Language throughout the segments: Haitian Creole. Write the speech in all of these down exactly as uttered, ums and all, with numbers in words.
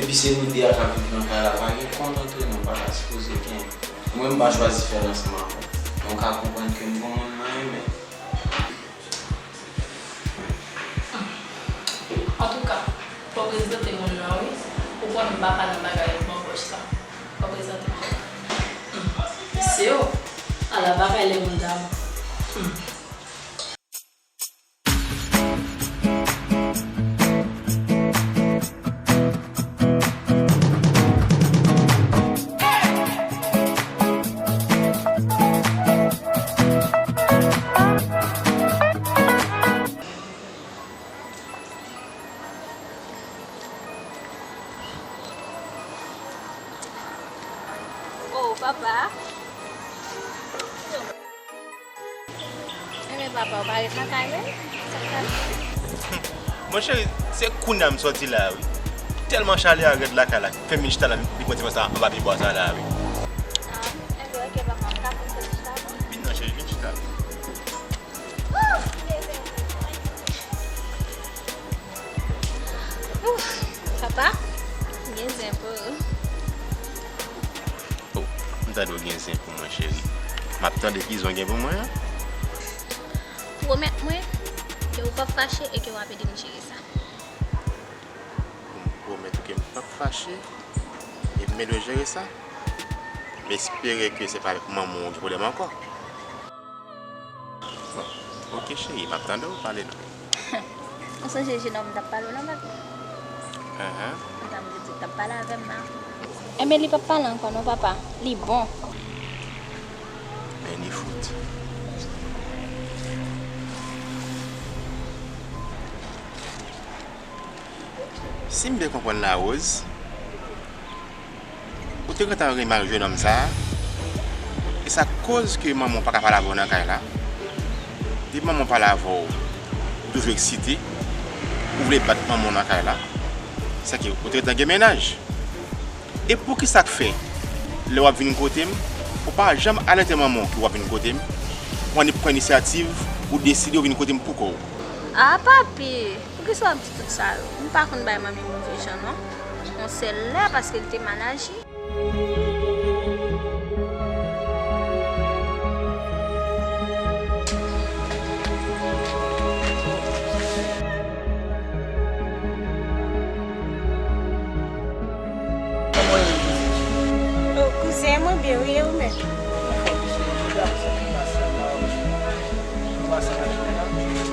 Epi se nou de a k ap viv nan kay la, pa gen kont antre non, pa ta sipoze gen. Mwen, m pa chwazi fè l ansanm avè w. Men w ka konprann ke m gon moun mwen renmen. Antouka, fò w prezante moun nan wi. Ou konnen m pa pale nan bagay manpòch sa. Fò w prezante moun nan. Hmm. Se w. Ala bagay lè moun damou. Hmm. Oh, papa. Enben papa, ou pa ret nan kay menm? Sa k pase? Mon cheri, se kounye a m sòti la a wi. Tèlman chalè a rèd lakay la, fè m vin chita la, li pran ti mwen sa anba pye bwa sa la a wi. Ah, enben oke papa, m ka pran sòti chita non? Vin non cheri, vin chita. Ouf, papa, m gen zen pou ou. Oh, m tande w gen zen pou mwen, cheri. M ap tande ki zen w gen pou mwen an. Pwomèt mwen ke ou p ap fache e ke w ap ede m jere sa. Pou m pwomèt ou ke m p ap fache e m ede w jere sa? M espere ke se pa avèk manman w ou gen pwoblèm ankò. Bon, oke cheri, m ap tande w, pale non. Ou sonje jenòm m t ap pale w lan, papi? Ahan. Ou t ap di w t ap pale avè m nan. Enben, li p ap pale ankò non, papa. Li bon. Men li fout. Si m byen konprann Larose, ou te gentan renmen ak jenòm sa a, e sa k koz ke manman w pa ka pale avè w nan kay la. Depi manman w pale avè w, ou toujou eksite, ou vle bat manman w nan kay la. Sèke ou te gentan gen mennaj. E poukisa k fè, lè w ap vin kote m, ou pa janm alète manman w ke w ap vin kote m, ou annik pran inisyativ, ou deside ou vin kote m poukò w? Ah, papi, poukisa w ap di tout sa yo? M pa konn bay manmi move jan non. Yon sèl lè, paske l te mal aji. Oh, kouzen, mwen byen wi, e ou menm?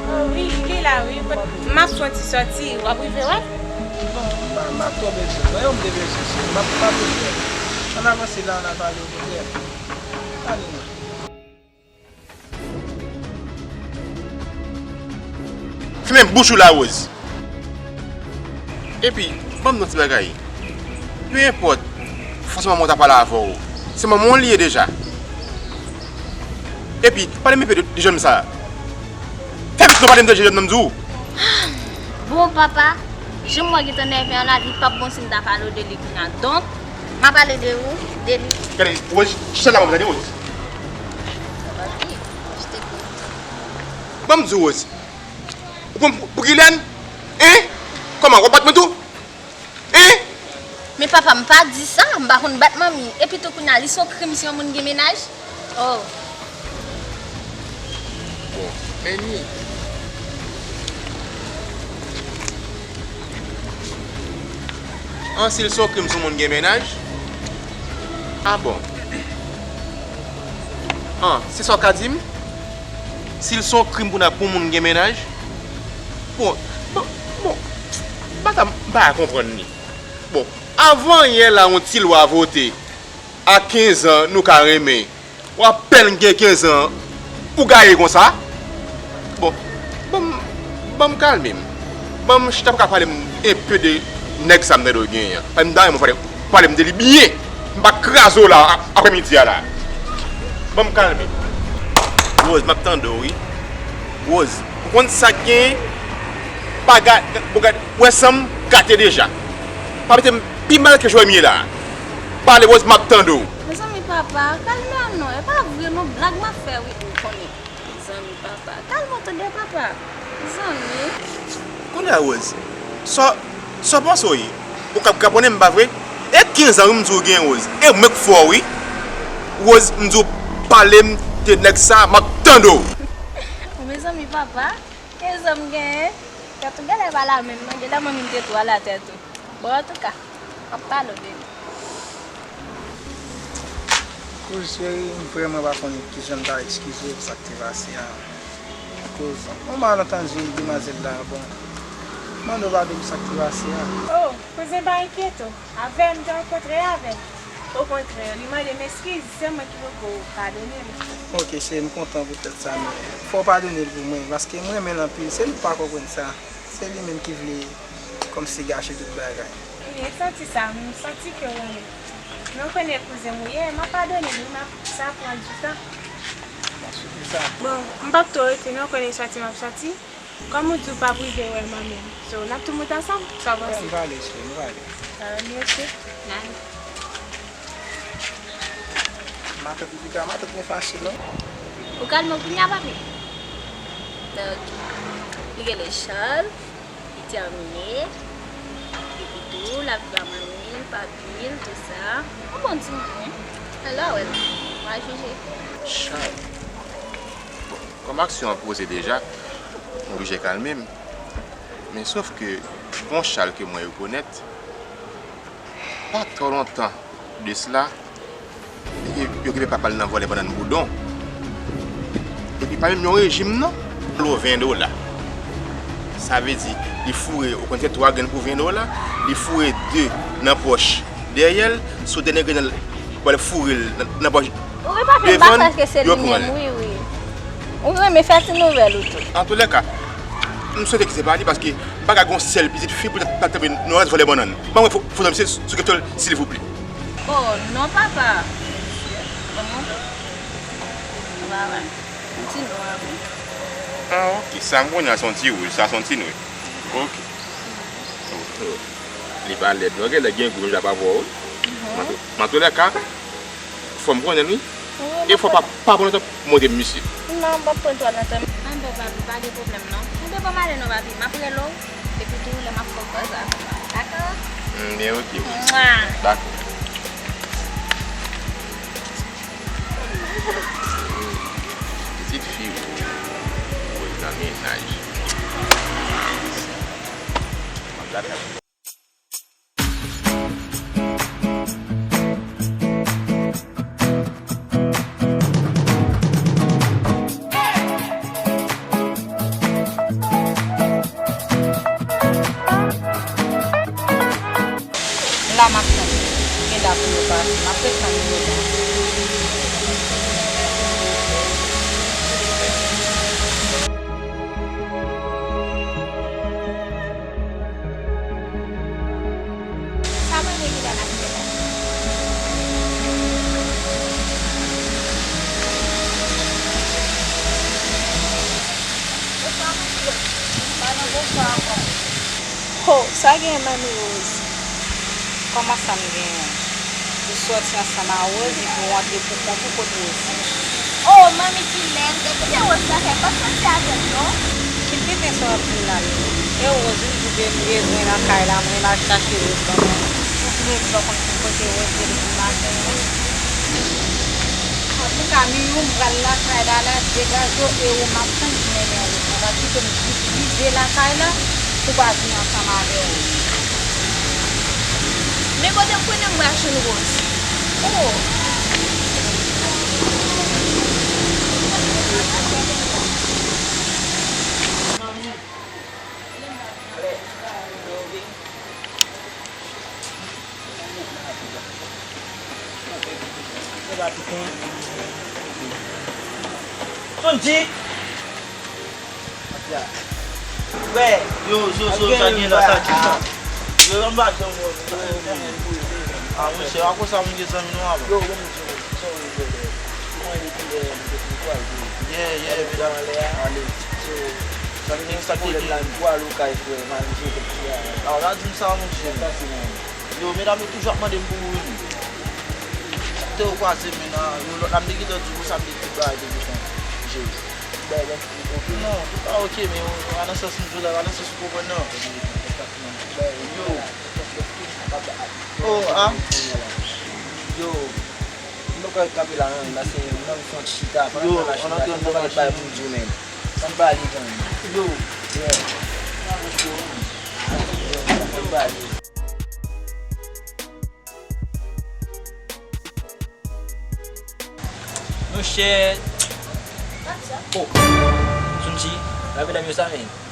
Oh, wi, li la, wi. M ap fè yon ti sòti, w ap rive wè? Non, m pa, m pa twò bezwen. Mwen, yo, m te bezwen, cheri. M ap, m ap bezwen. Ann avanse la, ann al pale, okontrè. Ale non. Fèmen bouch ou, Larose. Epi, ban m di w yon ti bagay. Peu importe fason manman w ta pale avè w, se manman w li ye deja. Epi, pale m enpe de, de jèn sa. Fè vit non, pale m de jèn nan m di w. Bon, papa, jan m wè w gentan nève an la, li p ap bon si m ta pale w de li kounye a. Donk, m a pale de ou, de li. Gade, ou wè, chita la, gade, Rose. Ban m di w, Rose. Ou pran m pou, pou Gilène? Hein? Kòman, w ap bat mwen tou? Hein? Men papa, m pa di sa, m pa konn bat manmi. Epi tou kounye a, li se yon krim si yon moun gen mennaj? Oh. Bon, men ni. An, si l se yon krim si yon moun gen mennaj? Ah bon. An, se sa w ka di m? Si l se yon krim pou n ap pou moun gen mennaj? Bon, bon, bon, m pa ta, m pa ka konprann li. Bon, Avan yè la, yon ti lwa vote. A kenz an, nou ka renmen. W apèn gen kenz an, ou gaye konsa? Bon, ban m, ban m kalme m. Ban m chita pou ka pale m enpe de nèg sa m tande w genyen an. Pale m dayè, mwen pale, pale m de li byen. M pa kraze w la, a, aprèmidi a la. Ban m kalme m. Rose, m ap tande w, wi. Rose, ou konn sa k genyen? Pa gad, bon, gad, ou wè san m gate deja. Pa mete m pi mal ke jan m ye la. Pale, Rose, m ap tande w. Mezanmi, papa, kalme w non. E pa vre non, blag m ap fè, wi, ou konnen. Mezanmi, papa, kalme w tande, papa. Mezanmi. Kounye a, Rose, sa, sa w panse w ye? Ou k ap kraponnen m, pa vre? E kenz an, wi, m di w gen, Rose. E mwen k fò, wi. Rose, m di w pale m de nèg sa, m ap tande w. Mezanmi, papa, kenz an m genyen. Tèt ou genlè pa la menm non, genlè manmi m te tou al atè tou. Bon, antouka, m ap pale w de li. Kouz cheri, m vrèman pa konnen kijan m ta eskize w pou sa k te pase a. Akoz yon malantandi demwazèl la, bon, m mande w padon pou sa k te pase a. Oh, kouzen pa enkyete w. Avè m te rankontre avè l. Okontrè, li mande m eskiz, se mwen ki poko padone l. Ok, cheri, m kontan poutèt sa, men fò w padone l pou mwen, paske m renmen l anpil, se nou k pa konprann sa. Se li menm ki vle kòmsi gache tout bagay. Ebyen, santi sa, m santi ke w renmen. Men w konnen kouzen m ou ye, m ap padone l, wi, m ap, sa pran du tan. M ap soti sa. Bon, m p ap twò rete non, w konnen soti m ap soti. Kòm ou di w p ap rive wè manmi m. So, n ap tou moute ansanm? Sa w panse? M prale, cheri, m prale. Ah, li oke. N ale. Matant Vivika, matant mwen fache, non? Ou kalme w kounye a, papi? Ok. Li rele Charles, li tèmine, epi tou, l ap viv ak manmi l, papi l, tou sa. Yon bon timoun, wi. Alò, wè, m a jije. Charles. Bon, kòm aksyon an poze deja, m oblije kalme m. Men sòf ke bon Charles ke mwen rekonèt, pa twò lontan de sila, yo, yo kenbe papa l nan vòlè bannann boudon. Epi pa menm yon rejim non. Lo ven dola. Sa vle di, li foure, ou konn se twa grenn pou ven dola, li foure de nan pòch dèyè l, sou dènye grenn nan, pou al foure l nan, nan pòch devan l, yo pran l. Ou renmen fè ti nouvèl ou tou. Antoulèka, m swete ke se pa li, paske m pa ka gon sèl pitit fi pou l ta, ta, ta, nan rès vòlè bannann. Ban mwen fo-, foto misye sou kèk tòl, silvouplè. Oh, non, papa. Mesye, ban mwen. Papa, yon ti nwa, wi. Ah, ok. Sa m konnen an se yon ti wouj, sa se yon ti nwè. Ok. Oh, oh. Li pa lèd, non. Genlè gen gwo la pa vwa, wi. Mhm. Antoulèka, fò m konnen l, wi. Wi, e fò pa, pa pran lontan pou montre m misye. Non, m p ap pran twò lontan. Anben, papi, pa gen pwoblèm, non. Anben, ban m ale, non, papi. M ap rele w. Epi tou, lè m ap fè w kòz avè w. Dakò? Anben, ok, wi. Mwa. Dakò. Pitit fi ou, ou nan mennaj. M ap gade. La m ap tann. Gen dat pou yo pase. M ap ret tann yo la. Sa mwen gen la nan fè la. Bonswa, manmi. Pa nan bonswa ankò. Ho, sa gen, manmi Rose? Kòman sa m genyen? Ou sòti ansanm a Rose epi w antre pou kont ou kot Rose? Oh, manmi, kilès? Depi se Rose nan kay, m p ap sòti avè l non. Ki piten sa w ap di m la menm? E Rose wi, m bezwen lakay la, mwen al chache Rose ban mwen. Ou vle di w konn ki kote Rose ye depi maten an? Antouka, Miyou, m pral lakay la, la, degaje w, e ou m ap tann pou mennen Rose. Mwen pral kite m jis rive lakay la, pou w pa vini ansanm avè Rose. Men kote m konnen m pral jwenn Rose? Oh! Sonji! Frè! Yo, so, so, sa gen la, sa ki sa? Yo, yon bag, yon bag. Ah, monchè, akoz sa moun gen zanmi nou avan? Yo, bon, monchè, sa ou ye, brother? Kòman e, e, e, e, e, Yeah, yeah, medam. Ale. So, sa ki, sa ki pwoblèm la, m pou al ou kay, frè, m al jere kèk ti bagay. Ah, w la di m sa, monchè. Sa se mwen. Yo, medam yo toujou ap mande m pou ou vini. Te yo kwaze men nan, yo lòt la m te gentan di w sa m te di bagay te gentan jere. Bagay oke. Non, tout pa oke, men yo, yo pa nan sans m di w la, pa nan sans ou konprann nan. Yo. Oh, ah. Yo. M poko kanpe la, non, la se yon nonm son chita. Yo, on antre nan bagay pou di w, men. Ann pale, gang. Yo. Yeah. Ann pale. Monchè. Oh. Sonji, la medam yo sa, men.